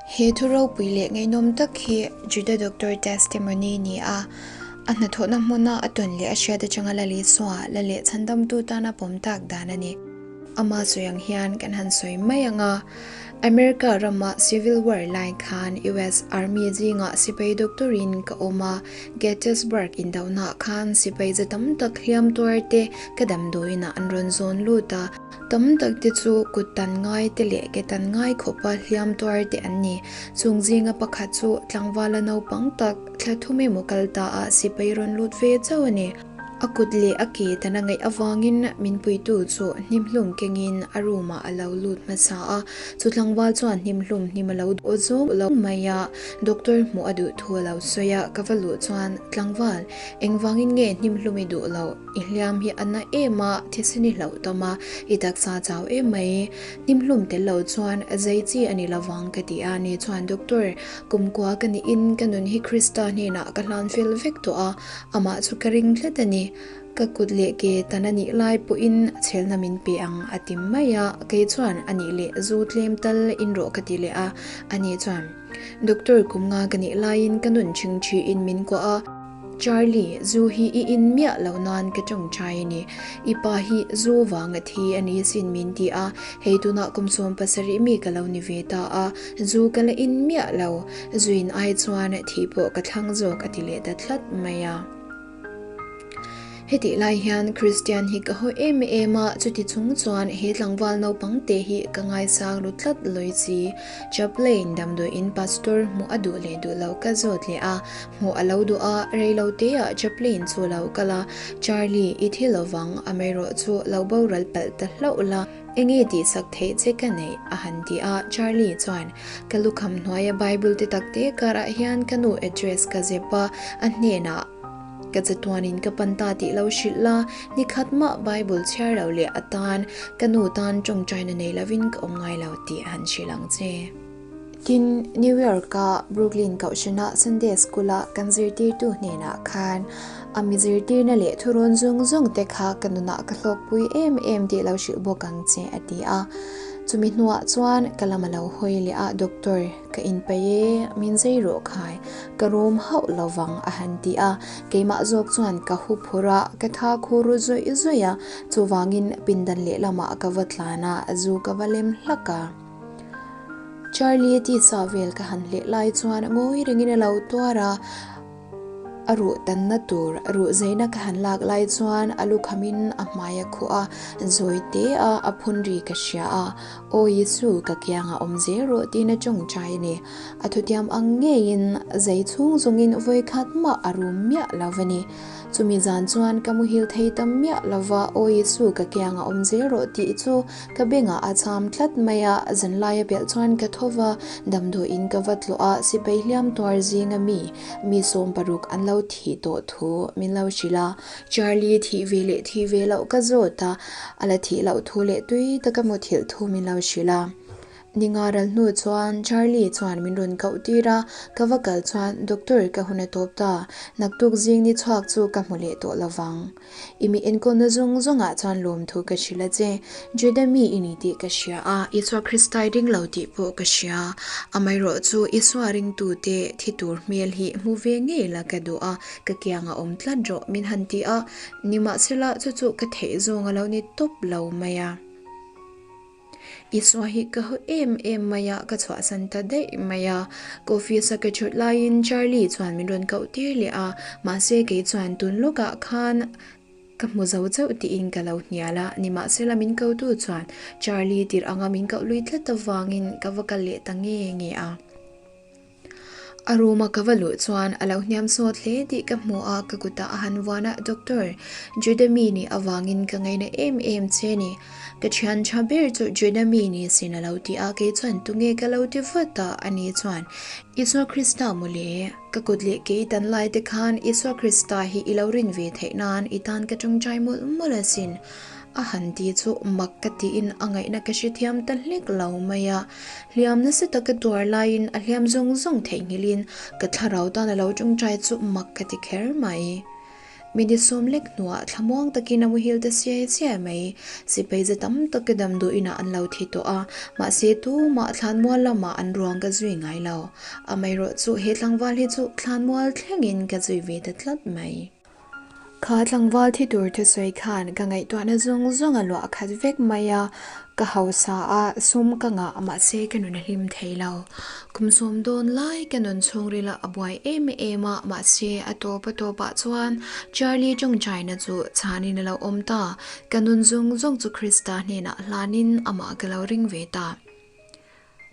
He thu ropui leh ngaihnawm tak hi Juda Doctor Testimony ni a, a hnathawhna hmuna a tawn leh a hriat atanga la Isua la leh chhandamtu tana pawm tak dan a ni. Ama sawi ang hian kan han sawi mai ang a, America rama Civil War lai khan US Army zingah sipai doctor in ka awm a, Gettysburg indohnaah khan sipai za tam tak hliam tuar te ka damdawiinah an rawn zawn lut a, Tam tak te chu kut tan ngai te leh ke tan ngai khawpa hliam tuar te an ni. Chung zinga pakhat chu tlangvala naupang tak thla thum emaw kal ta ah sipai rawn lut ve chauh a ni. A kut leh a ke tan a ngaih avangin min puitu chu hnimhlum kengin a room ah a lo lut hmasa a. Chu tlangval chuan hnimhlum hnim a lo duh zawng lo mai a, doctor hmuh a duh thu a lo sawi a, ka va luh chuan tlangval engvangin nge hnimhlum i duh loh? I hliam hi a na em a, thisen i hlauh tam a, i taksa chau em mai. Hnimhlum tel lo chuan zei chi a ni lovang ka ti a, ni chuan Doctor, kumkua ka niin ka nun hi Krista hnenah ka hlan fel vek tawh a, amah chu ka ring tlat a ni. Ka kut leh ke tan a nih lai pawhin chhelna min pe ang a ti mai a, kei chuan a nih leh zu tlem tal in rawh ka ti leh a, ani chuan Doctor kum nga ka nih laiin ka nun chhingchhiin min kuah a, Charlie, zu hi i in miah lo nan ka tawngtai a ni. I pa hi zu vang a thi a ni sin min ti a, hei tunah kum 70 mi ka lo ni ve ta a, zu ka la in miah lo. Zu in ai chuan thih pawh ka thlang zawk a ti leh ta tlat mai a. Hetih lai hian Kristian hi ka haw em em a, chuti chung chuan he tlangval naupang te hi ka ngaisang ru tlat lawi chi. Chaplain damdawiin pastor hmuh a duh leh duh lo ka zawt leh a, Hmuh a lo duh a, rei lo teah Chaplain chu a lo kal a, Charlie, i thi lovang, amaherawh chu lo boral palh ta hlauh la, enge tihsak theih che ka neih? a han ti a, Charlie chuan, Ka lukham hnuaia Bible te tak te karah hian ka nu address ka zep a, a hnenah ka chatuanin ka pan ta tih lo hrilh la, nikhat mah Bible chhiar lo leh atan ka nu tan tawngtaina nei lovin ka awm ngai lo tih a han hrilh ang che. Tin, New York-a Brooklyn Kohhrana Sunday School-a kan zirtirtu hnenah khan a mi zirtirna leh thurawn zawng zawng te kha ka nunah ka hlawkpui em em tih lo hrilh bawk ang che a ti a. Chumi hnuah chuan ka lam a lo hawi leh a, Doctor, ka inpeih e, min zei rawh khai, ka rum hauh lo vang a han ti a. Keimah zawk chuan ka hu phur a, ka tha khu ru zawih zawih a, chuvangin pindan lehlamah ka va tlan a, zu ka va lem hlak a. Charlie tisa vel ka han hleh lai chuan ngawi rengin a lo tuar a, a ruh tanna tur ruh zeina ka han lak lai chuan a lu khamin a hmai a khuh a, zawi te a a phun ri ka hria a, Aw Jesu ka kiangah awm zel rawh tiin a tawngtai a ni. A thutiam ang ngeiin zei chhung zawngin vawikhat mah a rum miah lo va ni. Chumi zan chuan ka muhil thei ta miah lo va, Aw Jesu ka kiangah awm zel rawh tih chu Ka bengah a cham tlat mai a, zanlaia belh chuan ka tho va, damdawiin ka va tlawh a, sipai hliam tuar zinga mi, mi 60 an lo thih tawh thu min lo hrilh a. Charlie thih ve leh thih ve loh ka zawt a, a la thih loh thu leh tui taka muthilh thu min lo hrilh a. Ninga ral hnu chuan Charlie chuan min rawn koh tir a, ka va kal chuan doctor ka hun a tawp ta, naktuk zing ni chhuak chu ka hmu leh tawh lovang. I mi enkawlna zawng zawngah chuan lawmthu ka hrilh a che. Juda mi i ni tih ka hria a, Isua Krista i ring lo tih pawh ka hria. Amaherawh chu Isua ringtute thi tur hmel hi hmu ve ngei la ka duh a, ka kiangah awm tlat rawh min han ti a, nimahsela chu chu ka theih zawng a lo ni tawp lo mai a. Isua hi ka haw em em mai a, ka chhuahsan ta daih mai a. Ka office a ka thut laiin Charlie chuan min rawn koh tir leh a, mahse kei chuan tun lawkah khan ka hmu zo chauh tiin ka lo hnial a, nimahsela min kotu chuan Charlie tirh anga min koh lui tlat avangin ka va kal leh ta nge nge a. A room a ka va luh chuan a lo hniam sawt hle tih ka hmu a, ka kutah a han vuan a, Doctor, Juda mi nih avangin ka ngaina em em che ni. Ka thian tha ber chu Juda mi ni sin a lo ti a, kei chuan tunge ka lo ti vat a, ani chuan, Isua Krista mawle, ka kut leh ke i tan lai te khan Isua Krista hi i lo rin ve theih nan i tan ka tawngtai mawlh mawlh asin. A han ti chu mak ka tiin a ngaihna ka hrethiam ta hlek lo mai a. Hliam nasa taka tuar laiin a hliam zawng zawng theihnghilhin ka thlarau tan a lo tawngtai chu mak ka ti kher mai. Minute sawm lek hnuah thlamuang takin a muhil ta siai siai mai. Sipai za tam tak ka damdawiinah an lo thi tawh a, mahse tumah thlanmual lamah an ruang ka zui ngai lo. Amaherawh chu he tlangval hi chu thlanmual thlengin ka zui ve ta tlat mai. Kha tlangval thi tur thusawi khan ka ngaihtuahna zawng zawng a luah khat vek mai a, ka hausa a, sum ka ngah mahse ka nun a hlim thei lo. Kum sawm dawn lai ka nun chhungril a buai em em a, mahse a tawp a tawpah chuan Charlie tawngtaina chu chhanin a lo awm ta, ka nun zawng zawng chu Krista hnenah hlanin amah ka lo ring ve ta.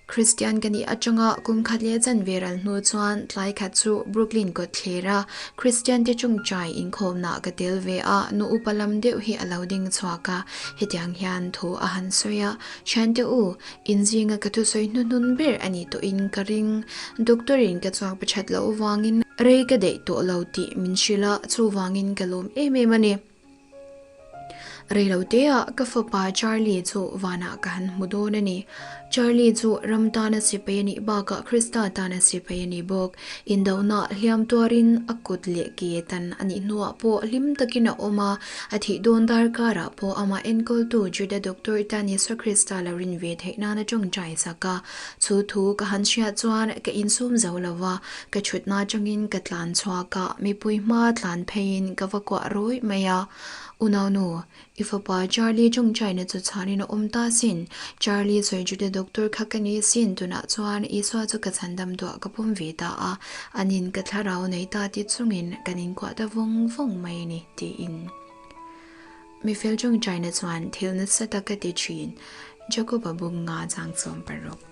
Kristian ka nih atanga kum khat leh chanve ral hnu chuan tlai khat chu Brooklyn kawt thlir a, Kristian te chungchai inkhawmnah ka tel ve a, nu upa lam deuh hi a lo ding chhuak a, hetiang hian thu a han sawi a, Thiante u, in zinga ka thusawi hnuhnun ber a ni tawhin ka ring. Doctor in ka chhuak pakhat loh vangin rei ka daih tawh lo tih min hrilh a, chuvangin ka lawm em em a ni. Reiloteah ka fapa Charlie chu vanah ka han hmu dawn a ni. Charlie chu ram tana sipai a nih bakah Krista tana sipai a ni bawk. Indohna hliam tuarin a kut leh ke tan a nih hnuah pawh hlim takin a awm a, a thih dawn darkarah pawh amah enkawltu Juda doctor tan Isua Krista lo rin ve theih nana tawngtai sak a. Chu thu ka han hriat chuan ka insum zo lo va, ka thutna atangin ka tlan chhuak a, mipui hma tlan pheiin ka va kuah rawih mai a. Unaunu, i fapa Charlie tawngtaina chu chhanin a awm ta sin. Charlie sawi Juda doctor kha ka ni sin, tunah chuan Isua chu ka chhandam duah ka pawm ve ta a, anin ka thlarau nei ta ti chungin kan inkuah ta vawng vawng mai a ni, tiin. Mifel tawngtaina chuan thil nasa tak a ti thin, Jakob-a bung nga chang 16.